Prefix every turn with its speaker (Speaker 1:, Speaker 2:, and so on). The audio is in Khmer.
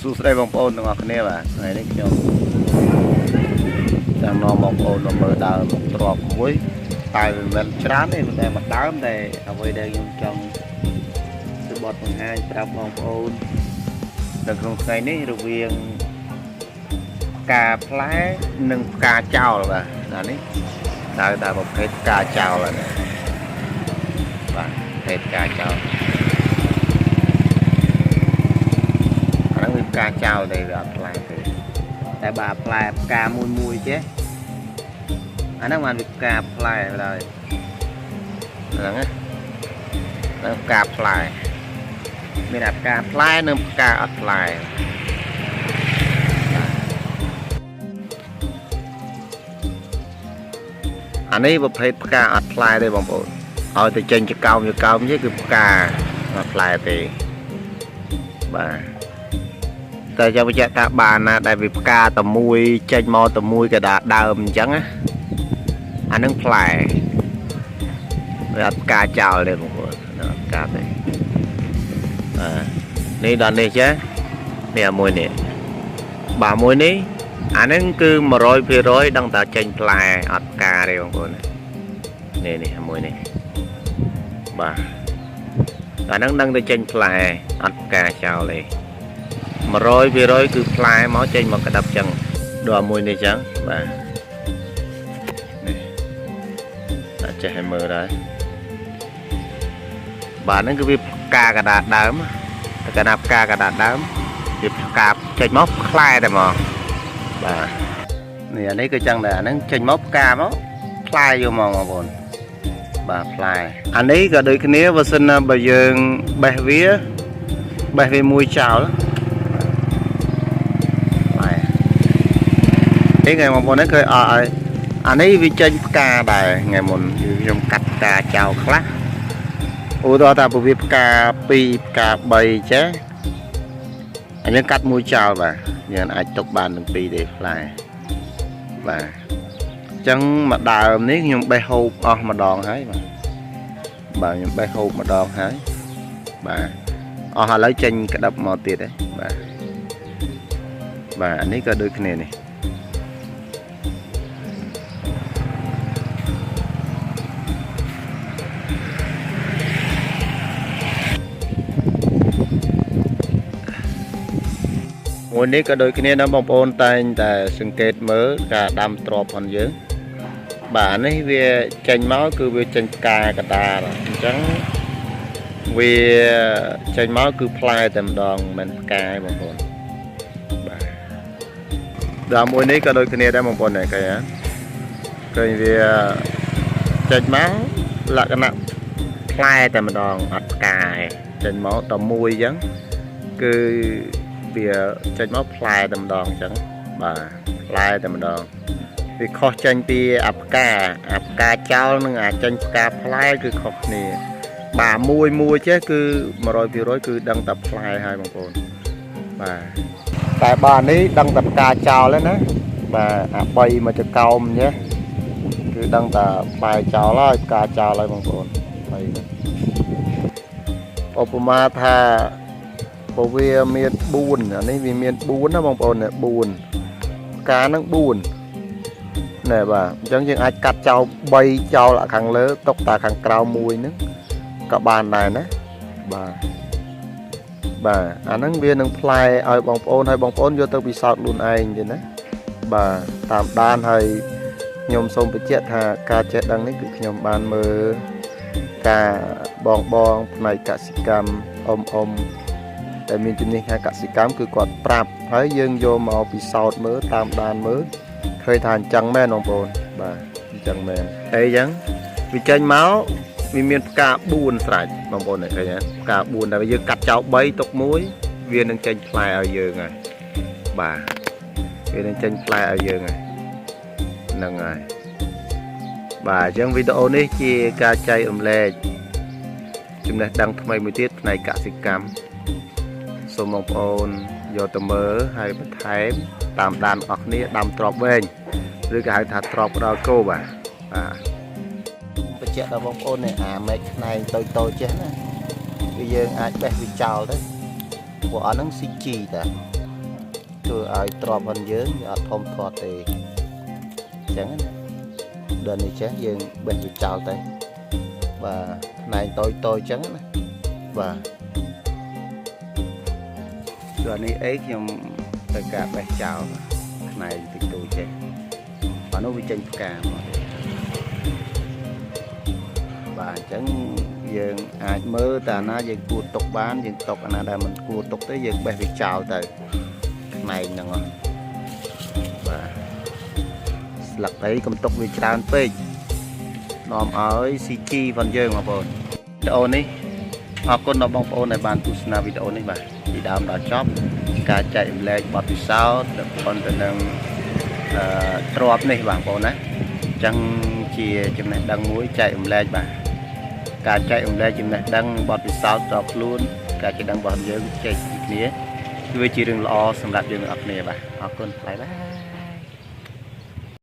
Speaker 1: សួស្តីបងប្អូនទាំងអស់គ្នាបាទថ្ងៃនេះខ្ញុំចង់នាំបងប្អូនមកមើលដើមទ្រាប់មួយតែមិនមែនច្រើនទេតែមួយដើមតែអ្វីដែលខ្ញុំចង់ធ្វើបទបង្ហាញប្រាប់បងប្អូននៅក្នុងថ្ងៃនេះរវាងផ្កាផ្លែនិងផ្កាចោលបាទអានេះហៅថាប្រភេទផ្កាចោលហ្នឹងបាទប្រភេទផ្កាចោលអាហ្នឹងវាផ្កាចោលទេវាអត់ផ្លែទេតែបើផ្លែផ្កាមួយមួយចេះអាហ្នឹងបានវាផ្កាផ្លែឡើយហ្នឹងណាហ្នឹងផ្កាផ្លែមានអាផ្កាផ្លែនិងផ្កាអត់ផ្លែអានេះប្រភេទផ្កាអត់ផ្លែទេបងប្អូនឲ្យតែចេញចកោមចកោមនេះគឺផ្កាអត់ផ្លែទេបាទតែចាំបញ្ជាក់ថាបានណាដែលវាផ្កាតែមួយចេញមកតែមួយកដាដើមអញ្ចឹងណាអានឹងផ្លែវាអត់ផ្កាចោលទេបងប្អូនអត់ផ្កាទេបាទនេះដល់នេះចេះនេះអាមួយនេះបាទមួយនេះអានឹងគឺ100%ដឹងតែចេញផ្លែអត់ផ្កាទេបងប្អូននេះនេះអាមួយនេះបាទអានឹងដឹងតែចេញផ្លែអត់ផ្កាចោលទេ100%គឺផ្លែមកចេញមកក្តាប់ចឹងដល់មួយនេះចឹងបាទនេះដាក់ចេះឲ្យមើលដែរបាទហ្នឹងគឺវាផ្កាកដាដើមតែកាលណាផ្កាកដាដើមវាផ្កាចេញមកផ្លែតែមកបាទនេះអានេះគឺចឹងដែរអាហ្នឹងចេញមកផ្កាមកផ្លែយកមកបងប្អូនបាទផ្លែអានេះក៏ដូចគ្នាបើសិនណាបើយើងបេះវាបេះវាមួយចោលផ្លែនេះថ្ងៃបងប្អូនហ្នឹងឃើញអត់ឲ្យអានេះវាចេញផ្កាដែរថ្ងៃមុនគឺខ្ញុំកាត់ផ្កាចោលខ្លះឧទាហរណ៍ថាបើវាផ្កា2ផ្កា3ចេះអានេះកាត់មួយចោលបាទយើងអាចទុកបានទាំងពីរទេផ្លែបាទអញ្ចឹងមួយដើមនេះខ្ញុំបេះហូបអស់ម្ដងហើយបាទបាទខ្ញុំបេះហូបម្ដងហើយបាទអស់ឥឡូវចេញក្តាប់មកទៀតហើយបាទបាទអានេះក៏ដូចគ្នានេះមួយនេះក៏ដូចគ្នាដែរបងប្អូនតែងតែសង្កេតមើលការដាំទ្របរបស់យើងបាទអានេះវាចេញមកគឺវាចេញផ្កាកដាលអញ្ចឹងវាចេញមកគឺផ្លែតែម្ដងមិនផ្កាទេបងប្អូនបាទដល់មួយនេះក៏ដូចគ្នាដែរបងប្អូនដែរឃើញហ៎ឃើញវាចេញមកលក្ខណៈផ្លែតែម្ដងអត់ផ្កាទេចេញមកតែមួយអញ្ចឹងគឺវាចេញមកផ្លែតែម្ដងអញ្ចឹងបាទផ្លែតែម្ដងវាខុសចេញពីអាផ្កាអាផ្កាចោលនិងអាចេញផ្កាផ្លែគឺខុសគ្នាបាទមួយមួយចេះគឺ100%គឺដឹងតែផ្លែហើយបងប្អូនបាទតែបាទនេះដឹងតែផ្កាចោលហើយណាបាទអា3មកចកោមចេះគឺដឹងតែផ្លែចោលហើយផ្កាចោលហើយបងប្អូន3ហ្នឹងឧបមាថាបើវាមាន4អានេះវាមាន4ណាបងប្អូននេះ4ផ្កាហ្នឹង4ណែបាទអញ្ចឹងយើងអាចកាត់ចោល3ចោលខាងលើទុកតែខាងក្រោមមួយហ្នឹងក៏បានដែរណាបាទបាទអាហ្នឹងវានឹងផ្លែឲ្យបងប្អូនហើយបងប្អូនយកទៅពិសោធន៍ខ្លួនឯងទេណាបាទតាមដានហើយខ្ញុំសូមបញ្ជាក់ថាការចេះដឹងនេះគឺខ្ញុំបានមើលការបងបងផ្នែកកសិកម្មអ៊ំអ៊ំដែលមានជំនាញខាងកសិកម្មគឺគាត់ប្រាប់ហើយយើងយកមកពិសោធន៍មើលតាមដានមើលឃើញថាអញ្ចឹងមែនបងប្អូនបាទអញ្ចឹងមែនអីចឹងវាចេញមកវាមានផ្កា4ស្រេចបងប្អូនឃើញទេផ្កា4តែយើងកាត់ចោល3ទុក1វានឹងចេញផ្លែឲ្យយើងហើយបាទវានឹងចេញផ្លែឲ្យយើងហើយហ្នឹងហើយបាទអញ្ចឹងវីដេអូនេះជាការចែករំលែកចំណេះដឹងថ្មីមួយទៀតផ្នែកកសិកម្មសូមបងប្អូនយកទៅមើលហើយបន្ថែមតាមដានអស់គ្នាដាំទ្របវែងឬក៏ហៅថាទ្របដល់គោបាទបាទបញ្ជាក់ដល់បងប្អូននេះអាមែកខ្នែងតូចតូចចេះណាគឺយើងអាចបេះវាចោលទៅព្រោះអស់ហ្នឹងស៊ីជីតា ធ្វើឲ្យទ្របរបស់យើងវាអត់ធំធាត់ទេអញ្ចឹងណាដល់នេះចេះយើងបេះវាចោលទៅបាទផ្នែកតូចតូចអញ្ចឹងណាបាទដល់នេះអីខ្ញុំត្រូវការបេះចោលផ្នែកតិចតួចចេះអានោះវាចេញផ្កាមកបាទអញ្ចឹងយើងអាចមើលតាណាយើងគួរទុកបានយើងទុកអាណាដែលមិនគួរទុកទេយើងបេះវាចោលទៅផ្នែកហ្នឹងបាទស្លឹកអីកុំទុកវាច្រើនពេកនាំឲ្យ CG ផងយើងបងប្អូនវីដេអូនេះអរគុណដល់បងប្អូនដែលបានទស្សនាវីដេអូនេះបាទពីដើមដល់ចប់ការចែករំលែកបទពិសោធន៍ដល់ប៉ុនទៅនឹងអឺទ្របនេះបងប្អូនណាអញ្ចឹងជាចំណេះដឹងមួយចែករំលែកបាទការចែករំលែកចំណេះដឹងបទពិសោធន៍ដល់ខ្លួនការចេះដឹងរបស់យើងចែកពីគ្នាវាជារឿងល្អសម្រាប់យើងទាំងអស់គ្នាបាទអរគុណ bye bye.